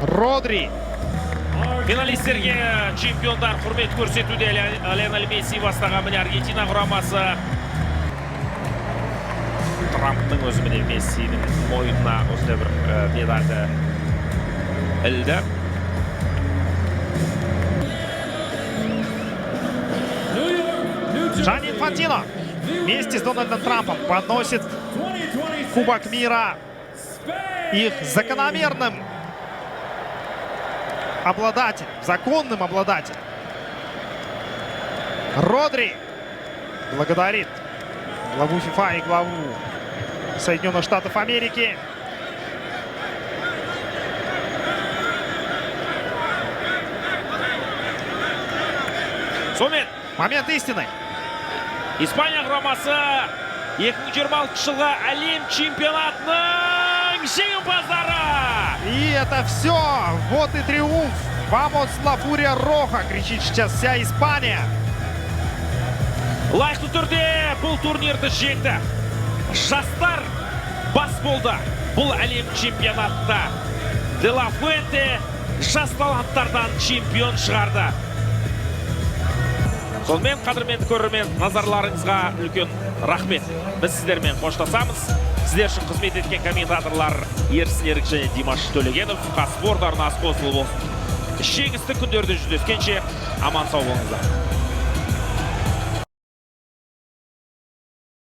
Родри. Финалистерге чемпиондар құрмет көрсетуде. Лионель Месси бастаған міне Аргентина құрамасы. Трамптың өзі міне Мессидің мойнына осындай бір медальді ілді. Джанни Инфантино вместе с Дональдом Трампом подносит Кубок мира их закономерным обладателем, законным обладателем. Родри благодарит главу ФИФА и главу Соединенных Штатов Америки. Сонымен, Момент истины. Испания құрамасы 2026 жылғы әлем чемпионатының жеңімпаздары! И это все. Вот и триумф. Vamos la Furia Roja, кричит сейчас вся Испания. Лайықты түрде бұл турнирді жеңді. Жастар бас болды бұл әлем чемпионатында. Де Ла Фуэнте жас таланттардан чемпион шығарды. Сонымен, қадірменді көрермен, назарларыңызға үлкен рахмет. Біз сіздермен қоштасамыз. Сіздер үшін қызмет еткен комментаторлар Ерсін Ерік және Димаш Төлегенов. Қазспорт арнасы қосылып болсын. Жеңісті күндерде жүздескенше аман сау болыңыздар.